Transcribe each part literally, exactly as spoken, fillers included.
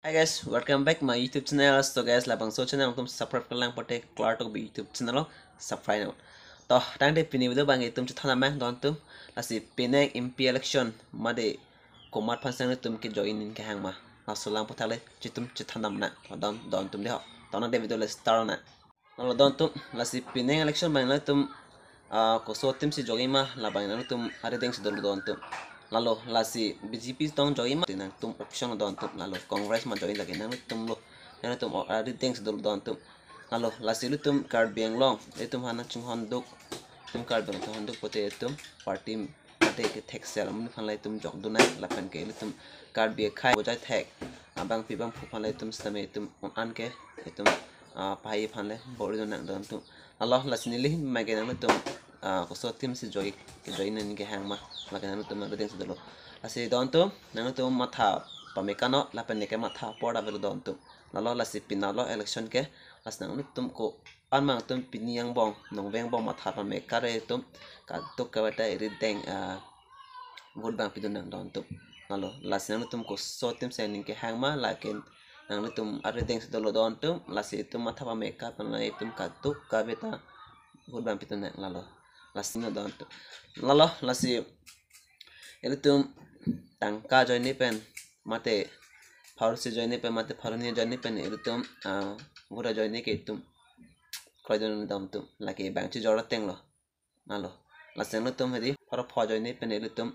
Hi guys, welcome back my YouTube channel. So guys, labangso channel nangtum subscribe kelang pote Klartokbi YouTube channel lo subscribe nang. To, tangte pini video abang itum chethan nang dontum. Lasi penang M P election mate komat aphan si nangtum ke join in kehang ma, laso alam aputhak le itum chethan nang. Don, dontum dei ho. To tangte video le start nang. Lalo dontum, lasi penang election abang nangtum, ah, koso team si join ma, labang nangtum arideng si dolo dontum. Lalo lasi B J P tong join ma, nangtum option dontum. Lalo Congress ma join lake nangtum lo, nangtum arideng si dolo dontum. Lalo lasi ilitum Karbi Anglong, itum aphan nangchinghonduk, itum Karbi Anglong honhonduk pote itum party mate kethek sel amonit aphan le itum jokdun nang, lapen ke ilitum Karbi akhei bojai thek abangpi abangphu aphan le itum sitame itum un-an ke itum, ah, pahai aphan le bor-idun nang dontum. Lalo lasi neli ahin abang ke nangtum, ah, koso team si join, ke join in kehang ma, lake nangtum arideng si dolo. Lasi dontum, nangtum matha pame kano, lapen neke matha apor ta avelo dontum. Lalo lasi penang lo election ke, lasi nangtum ko-an abang atum pini angbong, nongveng angbong matha pame kare itum, kadokave ta irideng, ah, vote abang pidun nang dontum. Lalo lasi nangtum koso team si ning kehang ma, lake nangtum arideng si dolo dontum. Lasi itum matha pame kar pen la itum kadokave ta vote abang pidun nang. Lalo lasi nang dontum. Lalo lasi ilitum tangka ajoine pen mate pharo isi ajoine pen mate pharo hini ajoine pen ilitum, ah, vote ajoine ke itum kroidun nang dontum, lake abang chijor ateng lo. Lalo lasi nangtum hedi pharo pho ajoine pen ilitum,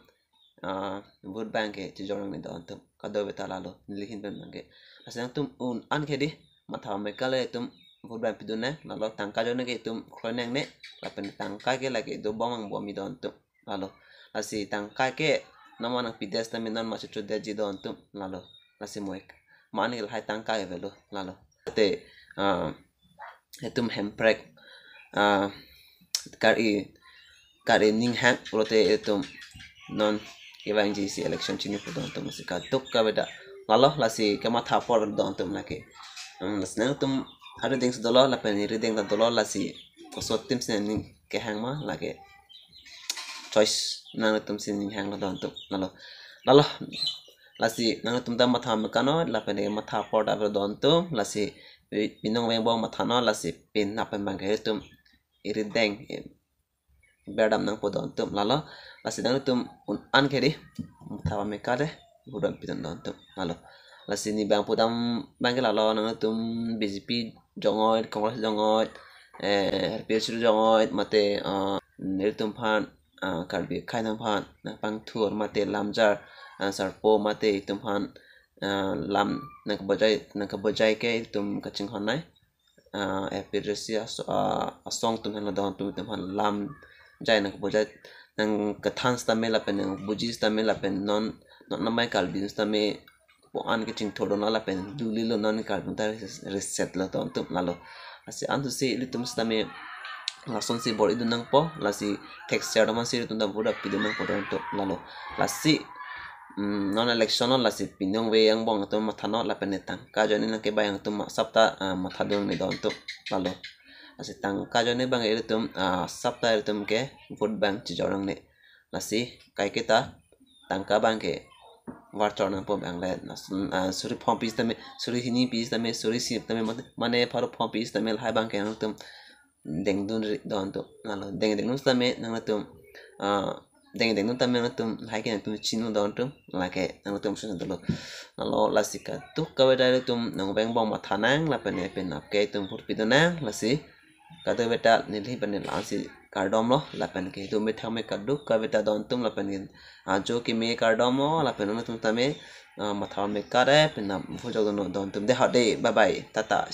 ah, vote abang ke chijor nang dontum, kadokave ta. Lalo neli ahin pen abang ke, lasi nangtum un-an ke hedi matha pame kar le itum vote abang pidun nang. Lalo tangka ajoine ke itum kroi nangne, lapen tangka ke lake dobom angbong mi dontum. Lalo lasi tangka ke nama nangpidet sitame non ma chochodet ji dontum. Lalo lasi moi ma-an ke lahai tangka ke avelo. Lalo te, ah, itum hemprek, ah, kar-i, kar-i ning hang pulote itum non kevangji si election chinipo dontum, lasi kadokave ta. Lalo lasi kematha apor dontum lake. Hmm, lasi nangtum arideng si dolo lapen irideng ta dolo, lasi koso team si ning kehang ma, lake choice nangtum si ning hanglo dontum. Lalo lalo lasi nangtum ta matha pame kano, lapen neke matha apor ta avelo dontum. Lasi pi-, pini nongveng angbong matha non, lasi penap pen abang ke itum irideng, eh, berdam nangpo dontum. Lalo lasi nangtum un-an ke hedi matha pame kar le vote abang pidun dontum. Lalo lasi neli abang pudam abang ke lalo, nangtum B J P jongoi, Congress jongoi, eh, R P H jongoi, mate, ah, nelitum aphan, ah, Karbi akhei aphan nangpangthur mate lamjar, ah, sarpo mate itum aphan, ah, lam nangkebojai, nangkebojai ke itum kachinghon nang, ah, A P H D C aso-, ah, asong atum henlo dontum, itum aphan lamjai nangkebojai, nangkethan sitame lapen nangbuji sitame lapen non, non namai Karbi sitame ko-an ke chingthurdun lo lapen duli lo, non Karbi ta res-, reset lo dontum. Lalo lasi antu si ilitum sitame lason si bor-idun nangpo, lasi thek ser atum aphan si ilitum ta vote pidun nangpo dontum. Lalo lasi, mm, non election lo, lasi pini nongveng angbong atum matha non, lapen ne tangka ajoine nangkebai atum asap ta, ah, mathadun nang dontum. Lalo lasi tangka ajoine abang ilitum, ah, asap ta ilitum ke vote abang chijor nangne. Lasi kaike ta tangka abang ke varchor nangpo abang le, na sun, ah, suri pho pi sitame, suri hini pi sitame, suri isi sitame, mane, mane pharo pho pi sitame lahai abang ke nangtum dengdun ri dontum. Lalo deng dengdun sitame nangtum, ah, deng dengdun tame nangtum lahai ke nangtum chini dontum, lake nangtum sun dolo. Lalo lasi kadokave ta ilitum nongveng angbong matha nang, lapen ne penap ke itum vote pidun nang. Lasi kadokave ta neli ahin pen la-an si kardom lo, lapen ke itum methang me kadokave ta dontum, lapen ke ajo keme kardom lo, lapen nangtum tame, ah, matha pame kar le penap vote jokdun nang dontum. Dei ho dei, bye bye, tata.